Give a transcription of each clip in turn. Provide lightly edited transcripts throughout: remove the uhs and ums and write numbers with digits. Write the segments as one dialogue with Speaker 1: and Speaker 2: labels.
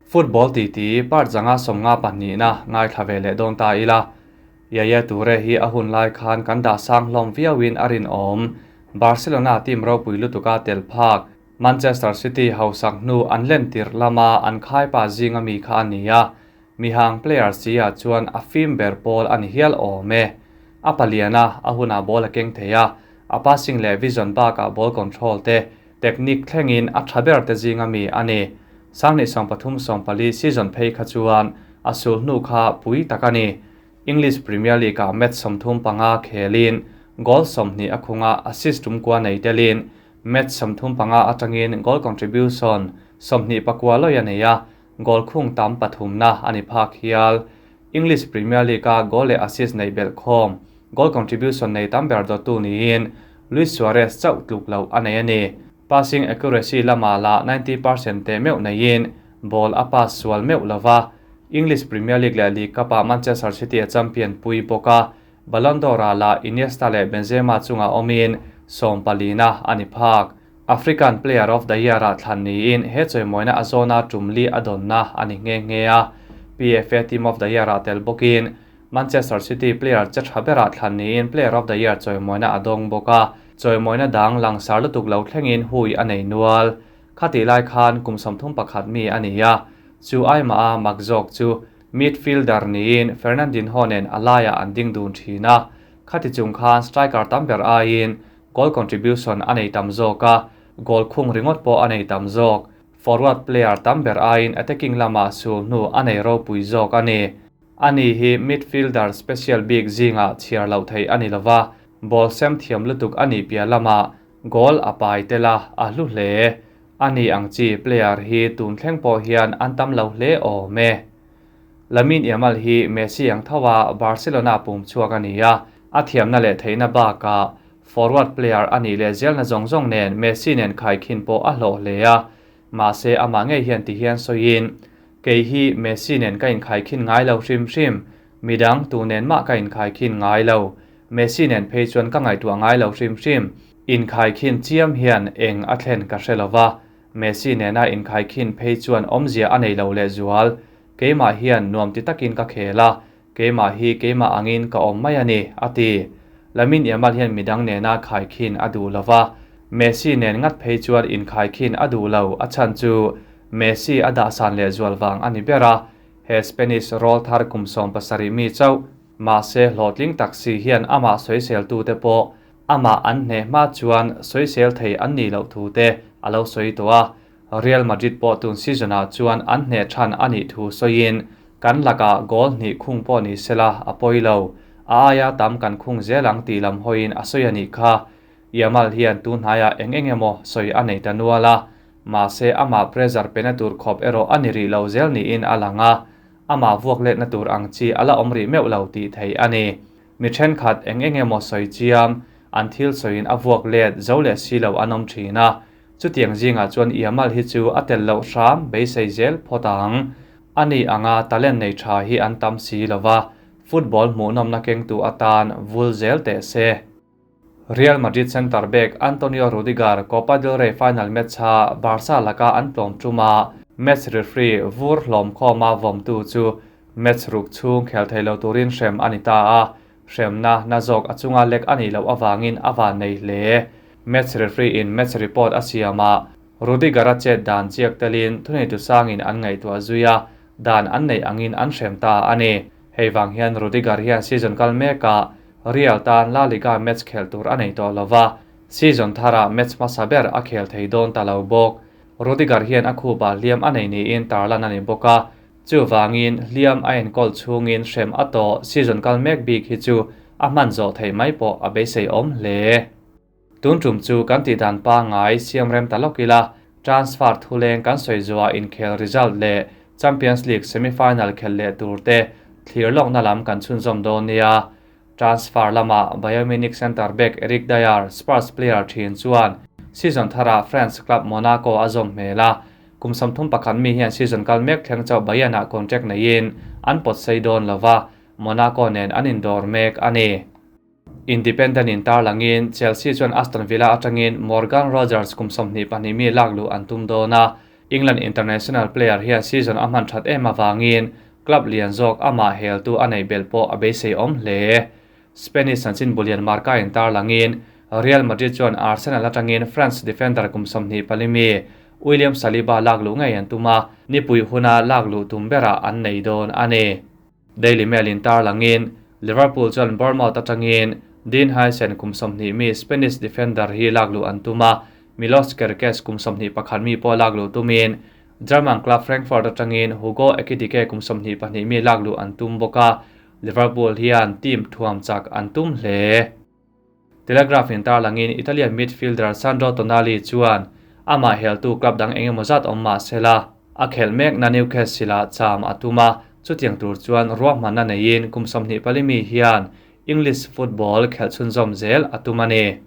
Speaker 1: Football titi part 552na ngaithla ve leh dawn ta ila. Yaya Toure hi a hun lai khan kan dah sang hlawm viauin a rinawm. Barcelona team ropui lutuka tel phak Manchester City hausak hnu an len tirh lama an khaipa zinga mi kha a ni a, mihang player si ah chuan a fim ber pawl a ni hial awm e. A palian a, a hunah ball a keng thei a, a passing leh vision bakah ball control te, technique thlengin a tha ber te zinga mi a ni. 2013-14 season phei kha chuan a sul hnu kha pui tak a ni. English Premier League-ah match 35 khelin goal 20 a khung a, assist tum kua nei telin match 35 atangin goal contribution 29 lawih a nei a, goal khung tam pathumna a ni phak hial. English Premier League-a goal leh assist nei belh khawm, goal contribution nei tam ber dawttu niin Luis Suarez chauh tluk loh a nei a ni. Passing accuracy lamah lah 90% te meuh neiin ball a pass sual meuh lova. English Premier League leh League Cup-ah Manchester City a champion pui bawk a, Ballon d'Or-ah lah Iniesta leh Benzema chungah awmin 14na a ni phak. African Player of the Year-ah thlan niin he chawimawina a zawna tum li a dawnna a ni nghe nghe a. PFA Team of the Year-ah tel bawkin Manchester City player che tha berah thlan niin Player of the Year chawimawina a dawng bawk a, chawimawina dang langsar lutuk lo thlengin hui a nei nual. Khati lai khan kum 31 mi a ni a, chu aima a mak zawk chu midfielder niin Fernandinho nen a laiah an ding dun thin a, khati chung khan striker tam ber aiin goal contribution a nei tam zawk a, goal khung ringawt pawh a nei tam zawk. Forward player tam ber aiin attacking lamah sul hnu a nei ropui zawk a ni. Ani hi midfielder special bik zingah chhiar loh theih a ni lova, ball sem thiam lutuk a nih piah lamah goal a pai tel a, a hlu hle. Ani ang chi player hi tun thleng pawh hian an tam lo hle awm e. Lamine Yamal hi Messi ang thawa Barcelona pum chhuak a ni a, a thiamna leh theihna bakah forward player a nih leh zelna zawng zawng nen Messi nen khaikhin pawh a hlawh hle a, mahse amah ngei hian ti hian sawiin, Kei hi Messi nen ka inkhaikhin ngai lo hrim hrim, midang tu nen mah ka inkhaikhin ngai lo. Messi nen phei chuan ka ngaihtuah ngai lo hrim hrim. Inkhaikhin chiam hian eng a thlen ka hre lova, Messi nena inkhaikhin phei chuan awmzia a nei lo lehzual. Keimah hian nuam ti takin ka khel a, keimah hi keimah angin ka awm mai a ni, a ti. Lamine Yamal hian midang nena khaikhin a duh lova, Messi nen ngat phei chuan inkhaikhin a duh lo, a chhan chu Messi a dahsan lehzual vang a ni ber a, he Spanish rawl thar kum 17 mi chauh, mahse hlawhtling tak si hian amah sawiseltute pawh amah an hneh hma chuan sawisel thei an nih loh thu te a lo sawi tawh a. Real Madrid pawh tun season-ah chuan an hneh than a nih thu sawiin, Kan lakah goal hnih khung pawh ni sela a pawi lo, a aia tam kan khung zel ang tih lam hawiin a sawi a nih kha. Yamal hian tun hnaiah eng eng emaw sawi a nei ta nual a, mahse amah pressure pe na tur khawp erawh a ni rih lo zel niin a lang a, amah vuak letna tur ang chi a la awm rih meuh lo tih theih a ni. Mi thenkhat eng eng emaw sawi chiam, an thil sawiin a vuak let zo leh si lo an awm thin a, chutiang zingah chuan Yamal hi chu a tel loh hram beisei zel phawt ang. Ani anga talent nei tha hi an tam si lova, football hmuhnawmna kengtu atan vul zel teh se. Real Madrid centre back Antonio Rudiger Copa del Rey final match-a Barca laka an tlawm tuma match referee vur hlawm khawma vawmtu chu match ruk chhung khel thei lo turin hrem a ni ta a, hremna na zawk a chunga lek a nih loh avangin a van nei hle. Match referee in match report a siam a, Rudiger-a chet dan chiak telin thuneitu sangin an ngaihtuah zui a, dan an neih angin an hrem ta a ni. Hei vang hian Rudiger hian season kal mekah Real tan La Liga match khel tur a nei tawh lova, season tharah match hmasa ber a khel thei dawn ta lo bawk. Rudiger hian a khupa hliam a nei niin tarlan a ni bawk a, chuvangin hliam a enkawl chhungin hrem a tawh season kal mek bik hi chu a hman zawh theih mai pawh a beisei awm hle. Tun tum chu kan tih dan pangngai siam rem ta lawk ila, transfer thuleng kan sawi zuah inkhel result leh Champions League semi-final khel leh tur te thlir lawkna lam kan chhunzawm dawn nia. Transfer lamah Bayern Munich centre back Eric Dier, Spurs player thin chuan season tharah France club Monaco a zawm hmel a, kum 31 mi hian season kal mek thleng chauh Bayern-ah contract neiin an pawt sei dawn lova, Monaco nen an indawr mek a ni. Independent in tarlangin Chelsea chuan Aston Villa atangin Morgan Rogers kum 22 mi lak luh an tum dawn a. England international player hian season a hman that em awangin club lian zawk amah heltu a nei bel pawh a beisei awm hle. Spanish chanchin bulian Marca in tar langin Real Madrid chuan Arsenal atangin France defender kum 24 mi William Saliba lak lu ngei an tuma nipui huna lak lu tum bera an nei dawn ani. Daily Mail in tar langin Liverpool chuan Bournemouth atangin Dean Huijsen kum 20 mi Spanish defender hi lak lu an tuma Milos Kerkez kum 21 mi pawh lak lu tumin German club Frankfurt atangin Hugo Ekitike kum 22 mi lak lu an tum boka Liverpool hian team thuam chak an tum hle. Telegraph in tar langin Italian midfielder Sandro Tonali chuan ama heltu club dang engemaw zat awm mah sela a khel mek na Newcastle cham atuma chutiang tur chuan ruahmanna neiin kum 24 mi hian English football khel chhunzawm zel atuma ni.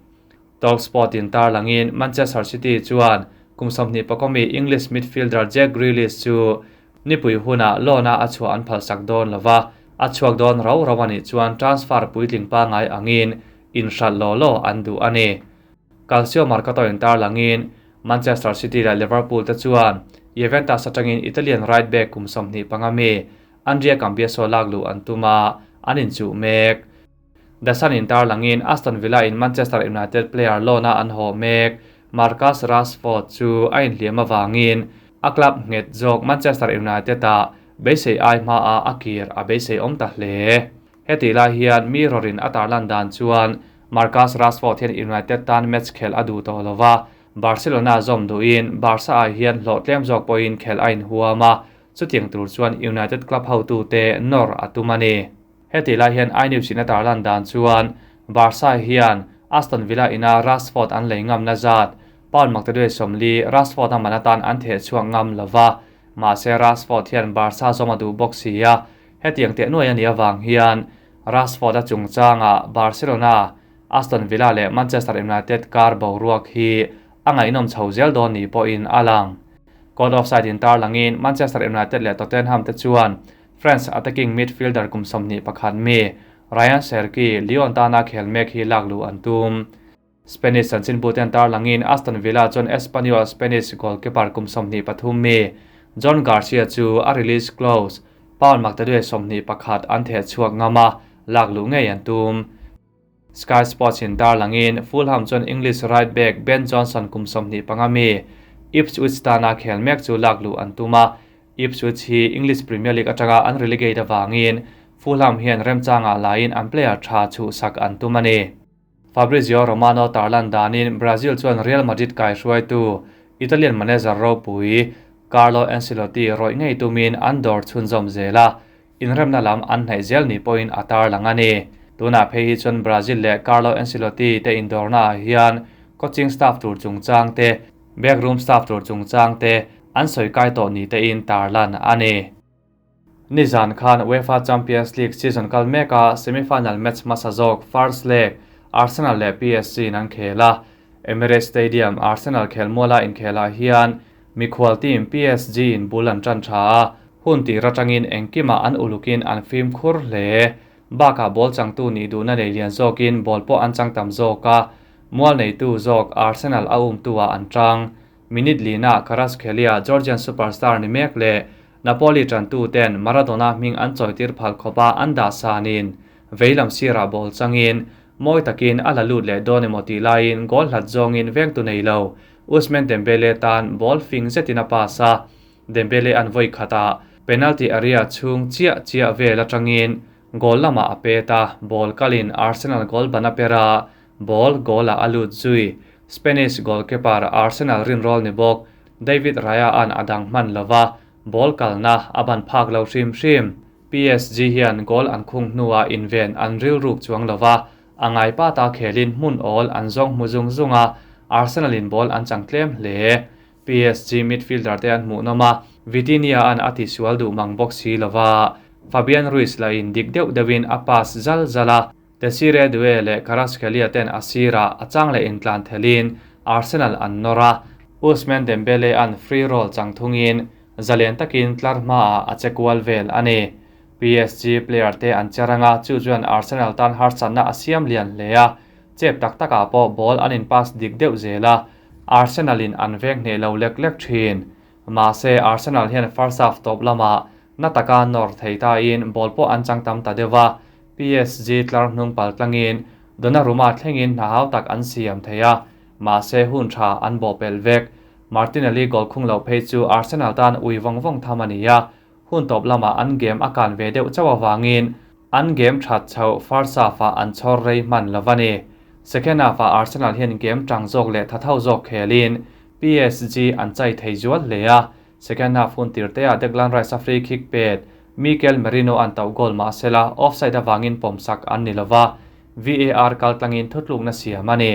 Speaker 1: Talksport in tar langin Manchester City chuan kum 24 mi English midfielder Jack Grealish chu nipui huna lona a chhuah an phalsak dawn lova a chhuak dawn ro rawani chuan transfer puitling pa ngai angin in hral lo lo an du ani. Calcio Mercato in tar langin Manchester City la Liverpool te chuan Juventus atangin Italian right back kum 25 mi Andrea Cambiaso lak lu an tuma anin chu mek. The Sun in tar langin Aston Villa in Manchester United player lona an ho mek Marcus Rashford chu a in hliam awangin a club nget zawk Manchester United a beisei ai hma a akir a beisei awm ta hle. Heti lai hian mirrorin a tarlan dan chuan Marcus Rashford hian United tan match khel a duh tawh lova Barcelona zawm duhin Barca ah hian hlawh tlem zawk pawhin khel a inhuam a chutiang tur chuan United club hotu te nawr a tum a ni. Heti lai hian iNews in a tarlan dan chuan Barca hian Aston Villa ina Rashford an lei ngam na zat pound maktaduai 40 Rashford a manatan an the chuak ngam lova mahse Rashford hian Barca zawm a duh bawk sia hetiang te nuai ani awang hian Rashford a chungchanga Barcelona Aston Villa leh Manchester United kar boruak hi a ngaihnawm chho zel dawn ni pawhin a lang. Caught offside in tar langin Manchester United leh Tottenham te chuan France attacking midfielder kum 21 mi Ryan Cherki Lyon tana khel mek hi lak lu an tum. Spanish chanchin buten tar langin Aston Villa chuan Espanyol Spanish goalkeeper kum 23 mi John Garcia chu a release clause pound maktaduai 21 an the chuak ngama lak lu ngei an tum. Sky Sports in tar langin Fulham chuan English right back Ben Johnson kum 25 mi Ipswich tana khel mek chu lak lu an tuma Ipswich hi English Premier League atanga an relegate awangin Fulham hian remchanga lain an player tha chu sak an tum ani. Fabrizio Romano tarlan danin Brazil chuan Real Madrid kai hruaitu Italian manager ropui Carlo Ancelotti roi ngei tumin an dawr chhunzawm zela inremna lam an hnaih zel ni pawhin a tar lang ani. Tuna phei hi chuan Brazil leh Carlo Ancelotti te indawrna ah hian coaching staff tur chungchang te backroom staff tur chungchang te an sawi kai tawh ni te in tarlan ani. Nizan khan UEFA Champions League season kal meka semi-final match hmasa zawk first leg Arsenal leh PSG an khela Emirates Stadium Arsenal khel muala inkhela hian mikhual team PSG in bul an tan tha a hun ti ratangin engkima an ulukin an fim khur hle baka ball changtu ni du na nei lian zawkin ball pawh an chang tam zawka mual nei tu zawk Arsenal a um tuwa an tang minute lina Kvaratskhelia Georgian superstar ni mek le Napoli tan tu ten Maradona hming an chawitir phal khopa an da sanin veilam sira ball changin moi takin ala lut le dawn emaw tih laiin goal hlat zawngin veng tu nei lo Ousmane Dembele tan ball fing zetin a pass a Dembele an vawi khata penalty area chhung chiah chiah vel atangin goal lamah a pet a ball kalin Arsenal goal ban a pera ball goal a alut zui Spanish goalkeeper Arsenal rin roll ni bawk David Raya an adang hman lova ball kalna aban phak lo hrim hrim PSG hian goal an khung hnuah inven an ril ruk chuang lova angai pa ta khelin hmun awl an zawng hmu zung zunga Arsenal in ball an chang tlem hle PSG midfielder te an hmuh nawm a Vitinha an a ti sual duh mang bawk si lova Fabian Ruiz la in dik deuh deuhin a pass zal zala Desire Doue leh Kvaratskhelia ten a sira a chang leh intlan thelin Arsenal an nawr a Ousmane Dembele an free roll chang thungin zalen takin tlar hmaah a chekwal vel ani. PSG player te an cheranga chu chuan Arsenal tan harsatna a siam lian hle a chep tak takah pawh ball an in pass dik deuh zela Arsenal in an veng hneh lo lek lek thin. Mahse Arsenal hian first half tawp lamah na taka nawr thei tain ball pawh an chang tam ta deuh a, PSG tlar hnung pal tlangin Donnarumma thlengin hna hau tak an siam thei a, mahse hun tha an bawh pelh vek. Martinelli goal khung loh phei chu Arsenal tan ui vawng vawng tham a ni a, hun tawp lamah an game a kan ve deuh chauh avangin an game that chhoh first half-ah an chhawr rei hman lo a ni. Second half-ah Arsenal hian game tang zawk leh tha tho zawk khelin PSG an chai thei zual hle a, second half hun tirteah Declan Rice a free kick pet Mikel Merino an tauh goal mahsela offside avangin pawmsak an ni lova, VAR kal tlangin thutlukna siam a ni.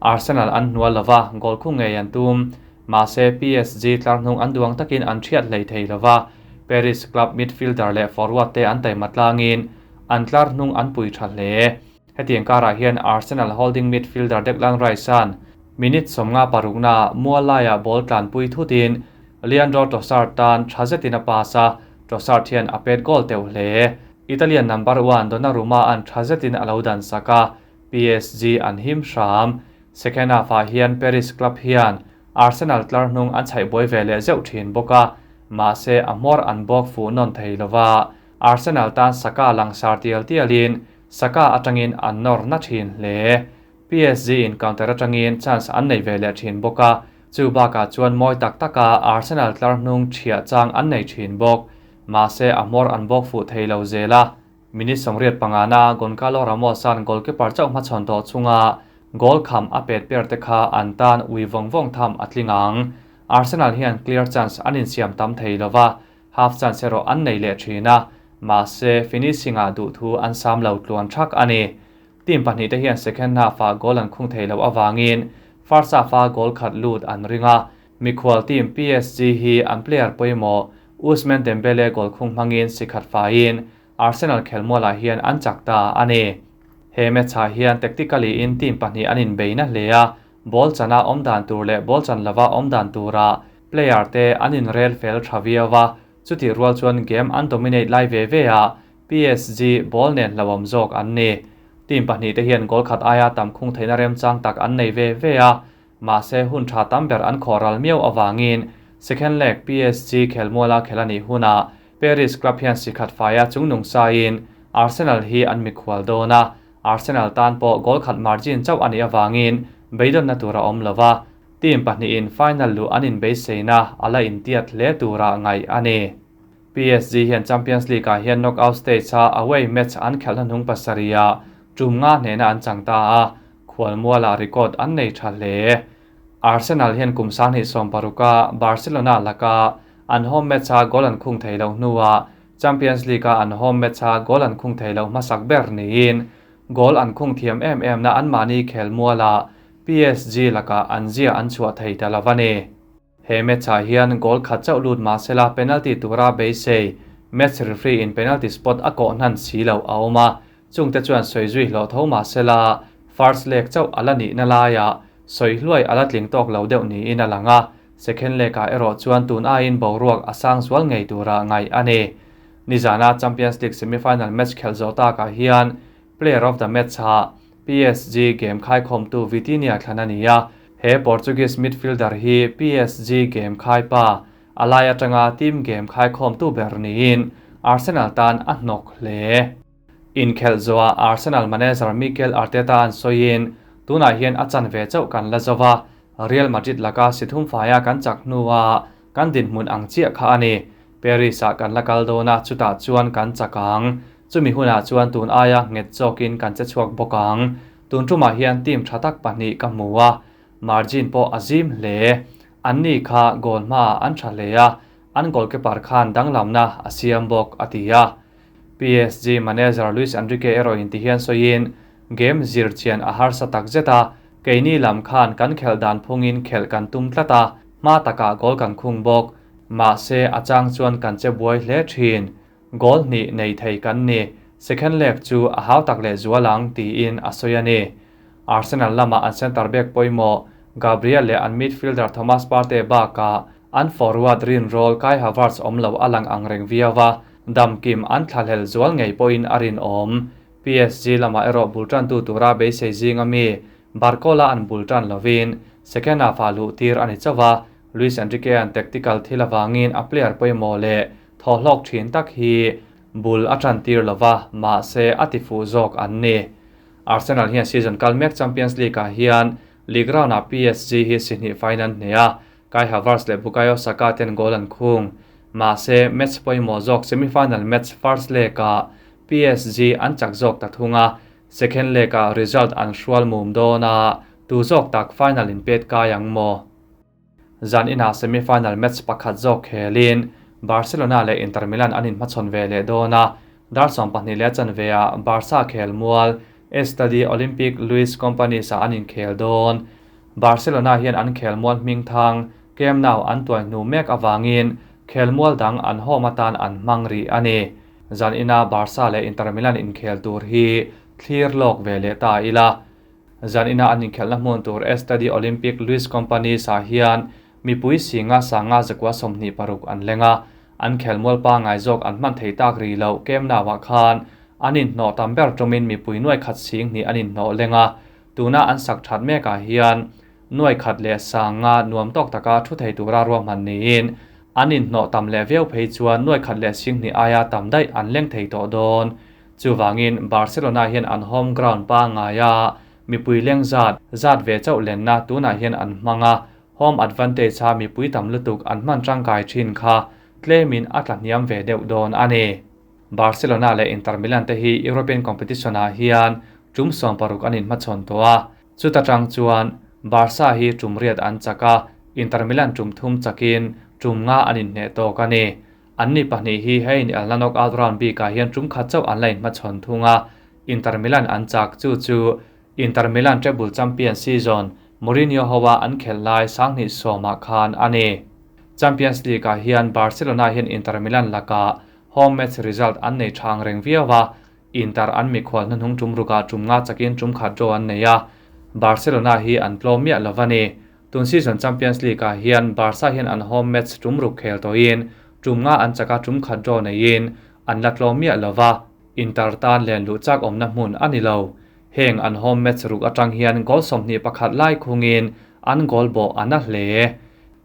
Speaker 1: Arsenal an hnual lova, goal khung ngei an tum. Mahse PSG tlar hnung an duang takin an thiat hlei thei lova, Paris club midfielder leh forward te an taima tlangin an tlar hnung an pui tha hle. Hetiang karah hian Arsenal holding midfielder Declan Rice-a'n minute 56 na mual laiah ball tlanpui thutin Leandro Trossard tan tha zetin a pass a, Trossard hian a pet goal teuh hle. Italian number 1 Donnarumma an tha zetin a lo dan sak a, PSG an him hram. Second half-ah hian Paris club hian Arsenal tlar hnung an chhaih buai ve leh zeuh thin bawk a, mahse a hmawr an bawk fuh nawn thei lova. Arsenal tan Saka langsar tial tialin Saka atangin an nawr na thin hle. PSG in counter atangin chance an nei ve leh thin bawk a, chu bakah chuan mawi tak taka Arsenal tlar hnung thiah chang an nei thin bawk. Mahse a hmawr an bawk fuh thei lo zel a. Minute 85 na Goncalo Ramos an goalkeeper chauh hmachhawn tawh chunga goal kham a pet per te kha an tan ui vawng vawng tham a tling ang. Arsenal hian clear chance an insiam tam thei lova, half chance erawh an nei leh thin a, mahse finishing ah duh thu an sam lo tluan thak a ni. Team pahnih te hian second half ah goal an khung thei lo awangin first half a goal khat lut an ringa. Mikhual team PSG hi an player pawimawh Ousmane Dembele goal khung hmangin sikhat faiin Arsenal khelmualah hian an chak ta a ni. He match ah hian tactically in team pahnih an inbeina hle a, ball chana awm dan tur leh ball chan lova awm dan tura player te an in rel fel tha viau a, chuti rual chuan game an dominate lai ve ve a, PSG ball nen hlawm zawk an ni. Team pahnih te hian goal khat aia tam khung theihna remchang tak an nei ve ve a, mahse hun tha tam ber an khawral miau awangin second leg PSG khelmuala khelani huna Paris club hian sikhat faia chungnung sain Arsenal hi an mikhual dawn a, Arsenal tan pawh goal khat margin chauh ani awangin beidon na tura awm lova, team pahnih in final lu an in beiseina ala in tiat hle tura ngai ani. PSG hian Champions League ah hian knockout stage a away match an khelh hnung pasaria tum nga hnena an chang ta a, khual muala record an nei tha hle. Arsenal hian kum 2016 Barcelona laka an home match a goal an khung thei lo hnuwa Champions League a an home match a goal an khung thei lo hmasak ber niin goal an khung thiam em em na an mani khel muala PSG laka an zia an chhuah thei ta lawani. He match ah hian goal khat chauh lut mahsela penalty tura beisei match referee in penalty spot a kawh hnan si lo a awm a, chungte chuan sawi zui hlawh tho mahsela first leg chauh ala nih na laia sawi hluai ala tling tawk lo deuh niin a lang a, second leg ah erawh chuan tun aiin boruak a sang zual ngei tura ngai a ni. Nizana Champions League semifinal match khelh zawh takah hian player of the match ah PSG game khai khawm tu Vitinha thlan a ni a, he Portuguese midfielder hi PSG game khai pa alai atanga team game khai khawm tu ber niin Arsenal tan a hnawk hle. In khelh zawha Arsenal manager Mikel Arteta an sawiin tunah hian a chan ve chauh kan la zawa, Real Madrid laka sithum faia kan chak hnuwa kan dinhmun ang chiah kha ani. Paris ah kan la kal dawna chutah chuan kan chakang, chumi hunah chuan tun aia nget zawkin kan che chhuak bawk ang. Tun tumah hian team tha tak pahnih ka hmu a, margin pawh a zim hle. An ni kha goal hma an tha hle a, an goalkeeper khan danglamna a siam bawk a ti a. PSG manager Luis Enrique erawh in ti hian sawiin game zir chian a harsa tak zet a, keini lam khan kan khelh dan phungin khelh kan tum tlat a, hma takah goal kan khung bawk. Mahse a chang chuan kan che buai hle thin. Goal hnih nei thei kan ni, second leg chu a hau tak leh zualang tiin a sawi a ni. Arsenal lama an center back pawimawh Gabriel leh an midfielder Thomas Partey bakah an forward rin roll Kai Havertz awm lo alang ang reng viawa, damkim an thlahlel zual ngei pawhin a rin awm. PSG lama erawh bultan tu tura beisei zinga mi Barcola an bultan lovin second half ah luh tir ani chawa. Luis Enrique-a'n tactical thil avangin a player pawimawh leh thawhlawk thin tak hi bul a tan tir lova, mahse a tifuh zawk an ni. Arsenal hian season kal mek Champions League-ah hian league round-ah PSG hi si hnih faiin an hneh a, Kai Havertz leh Bukayo Saka ten goal an khung. Mahse match pawimawh zawk semi-final match first leg-ah PSG an chak zawk ta thung a, second leg-ah result an hrual mum dawn a, tu zawk tak final inpet kai ang maw? Zan inah semi-final match pakhat zawk khelin Barcelona leh Inter Milan an inhmachhawn ve leh dawn a, dar 12 leh chanve ah Barca khelmual Estadi Olímpic Lluís Companys ah an inkhel dawn. Barcelona hian an khelmual hming thang Camp Nou an tuai hnu mek avangin khelmual dang an home atan an hmang rih a ni. Zan ina Barca leh Inter Milan inkhel tur hi thlir lawk ve leh ta ila. Zan ina an inkhelhna hmun tur Estadi Olímpic Lluís Companys ah hian mipui singa sanga 126 an leng a, an khelmual pangai zawk an hman thei tak rih loh Camp Nou ah khan an inhnawh tam ber tumin mipui nuai khat sing hnih an inhnawh leng a, tuna an sak that mekah hian nuai khat leh sanga nuam tawk taka thu thei tura ruahman niin an inhnawh tam leh viau phei chuan nuai khat leh sing hnih aia tam daih an leng thei tawh dawn. Chuvangin Barcelona hian an home ground pangaia mipui leng zat zat ve chauh lenna tunah hian an hmang a, home advantage a mipui tam lutuk an hman tangkai thin kha tlemin a tlahniam ve deuh dawn a ni. Barcelona leh Inter Milan te hi European competition ah hian tum 60 an inhmachhawn tawh a, chuta tang chuan Barca hi tum riat an chak a, Inter Milan tum thum chakin tum nga an inhneh tawk a ni. An ni pahnih hi hei in elna knockout round bikah hian tum khat chauh an la inhmachhawn thung a, Inter Milan an chak chu chu Inter Milan treble champion season Mourinho hoa an khelh lai 2010 ah khan a ni. Champions League ah hian Barcelona hian Inter Milan lakah home match result an nei thang reng viau a, Inter an mikhual hnuhnung tum rukah tum nga chakin tum khat draw an nei a, Barcelona hi an tlawm miah lo a ni. Tun season Champions League ah hian Barca hian an home match tum ruk khel tawhin tum nga an chaka tum khat draw neiin an la tlawm miah lo a, Inter tan len luh chak awmna hmun a ni lo. Heng an home match ruk atang hian goal 21 lai khungin an goal bawh a na hle.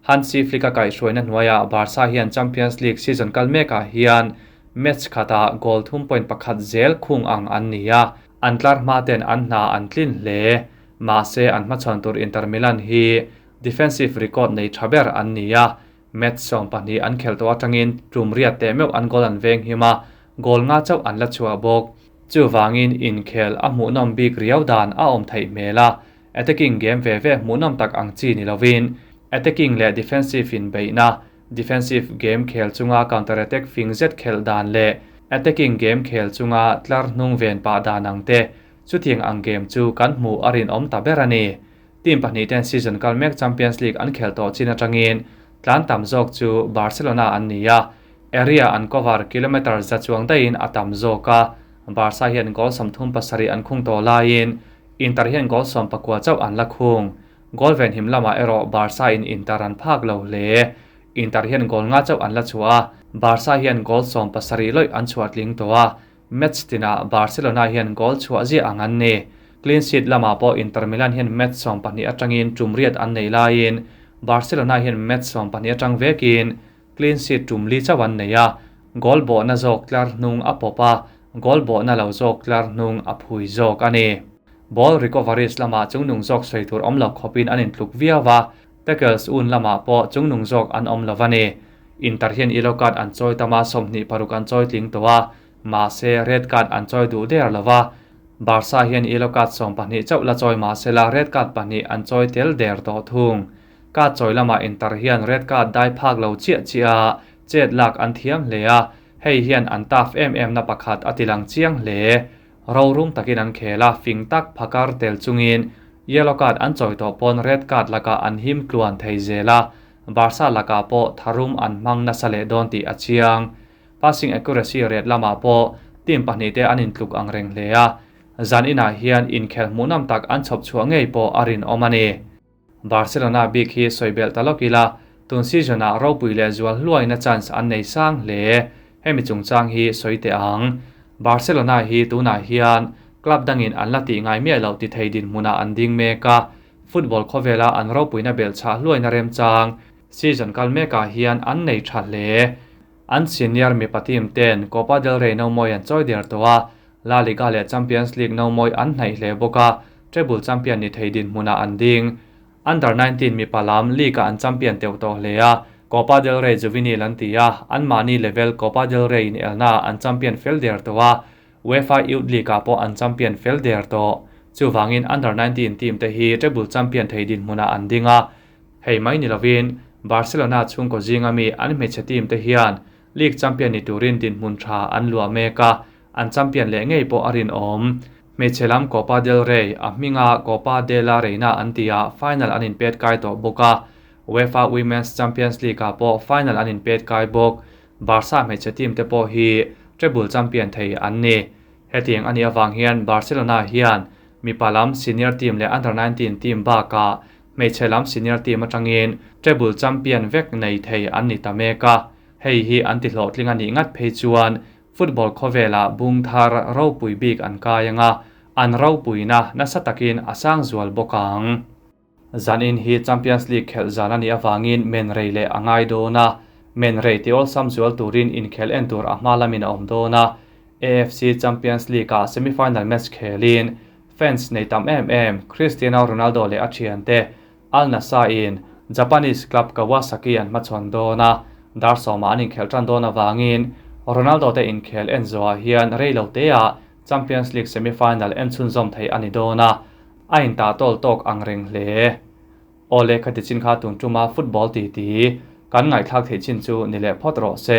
Speaker 1: Hansi Flick a kaihhruaina hnuaiah Barca hian Champions League season kal mekah hian match khatah goal 3.1 zel khung ang an ni a, an tlar hma ten an hna an tlin hle. Mahse an hmachhawn tur Inter Milan hi defensive record nei tha ber an ni a, match 12 an khel tawh atangin tum riat teh meuh an goal an veng him a, goal nga chauh an la chhuah bawk. Chuwangin inkhel a hmuhnawm bik riau dan a awm theih hmel a, attacking game ve ve hmuhnawm tak ang chi ni lovin attacking leh defensive in beihna, defensive game khel chunga counter attack fing zet khel dan leh attacking game khel chunga tlar hnung ven pa dan ang te chutiang ang game chu kan hmu a rin awm ta ber a ni. Team pahnih ten season kal mek Champions League an khel tawh chin atangin tlan tam zawk chu Barcelona an ni a, area an cover kilometer za chuang daihin a tam zawk a, Barca hian goal 37 an khung tawh laiin Inter hian goal 19 chauh an la khung. Goal ven him lamah erawh Barca in Inter an phak lo hle. Inter hian goal nga chauh an la chhuah a, Barca hian goal 17 loih an chhuah tling tawh a, match tinah Barcelona hian goal chhuah zia ang an ni. Clean sheet lamah pawh Inter Milan hian match 12 atangin tum riat an nei laiin Barcelona hian match 12 atang vekin clean sheet tum li chauh an nei a, goal bawhna zawk tlar hnung a pawp a, goal bawhna lo zawk tlar hnung a phui zawk a ni. Ball recoveries lamah chungnung zawk sawi tur awm lo khawpin an intluk viau a, tackles un lamah pawh chungnung zawk an awm lo a ni. Inter hian yellow card an chawi tama 26 an chawi tling tawh a, mahse red card an chawi duh der lo a, Barca hian yellow card 12 chauh la chawi mahse la red card pahnih an chawi tel der tawh thung. Card chawi lamah Inter hian red card dai phak lo chiah chiah a, chet lak an thiam hle a, hei hian an taf em em na pakhat a tilang chiang hle. Rorum takin an khel a, fing tak phakar tel chungin yellow card an chawi tawh pawn red card lakah an him tluan thei zel a, Barca lakah pawh tharum an hmang nasa leh dawn tih a chiang. Passing accuracy rate lamah pawh team pahnih te an intluk ang reng hle a, zan inah hian inkhel hmuhnawm tak an chhawp chhuah ngei pawh a rinawm a ni. Barcelona bik hi sawibelh talawk ila, tun season ah ropui leh zual hluaina chance an nei sang hle. Hemi chungchang hi sawi teh ang. Barcelona hi tunah hian club dangin an la tih ngai miah lo ti thei dinhmunah an ding mek a, football khawvela an ropuina belh chhah hluaina remchang. Season kal mekah hian an nei tha hle. An senior mipa team ten Copa del Rey nomawi an chawi der tawh a, La Liga leh Champions League nomawi an hnaih hle bawk a, treble champion ni thei dinhmunah an ding. Under 19 mipa lam league-ah an champion teuh tawh hle a, Copa del Rey Juvenil an ti a, anmahni level Copa del Rey inelnaah an champion fel der tawh a, UEFA Youth League-ah pawh an champion fel der tawh. Chuvangin Under 19 team te hi treble champion thei dinhmunah an ding a, Hei mai ni lovin, Barcelona chhungkaw zinga mi an hmeichhe team te hian League champion ni turin dinhmun tha an luah mek a, an champion leh ngei pawh a rinawm. Hmeichhe lam Copa del Rey, a hminga Copa de la Reina an tia final an inpet kai tawh bawk a, UEFA Women's Champions League-ah pawh final an inpet kai bawk. Barca hmeichhe team te pawh hi treble champion thei an ni. Hetiang a nih avang hian Barcelona hian mipa lam senior team leh under 19 team bakah hmeichhe lam senior team atangin treble champion vek nei thei an ni ta mek a, hei hi an ti hlawhtling a nih ngat phei chuan football khawvelah bung thar ropui bik an kai ang a, an ropuina nasa takin a sang zual bawk ang. Zanin hi Champions League khelh zan a nih avangin men rei leh a ngai dawn a, men rei ti awlsam zual turin inkhel en tur a hma lamin a awm dawn a, AFC Champions League-ah semi-final match khelin fans nei tam em em Cristiano Ronaldo leh a thiante Al Nassr-in Japanese club Kawasaki an hmachhawn dawn a, dar sawmah an inkhelh tan dawn avangin Ronaldo te inkhel en zawhah hian rei lo teah Champions League semi-final en chhunzawm theih a ni dawn a, a intah tawl tawk ang reng hle. Aw le, khati chin kha tun tuma football titi kan ngaihthlak theih chin chu ni leh phawt rawh se.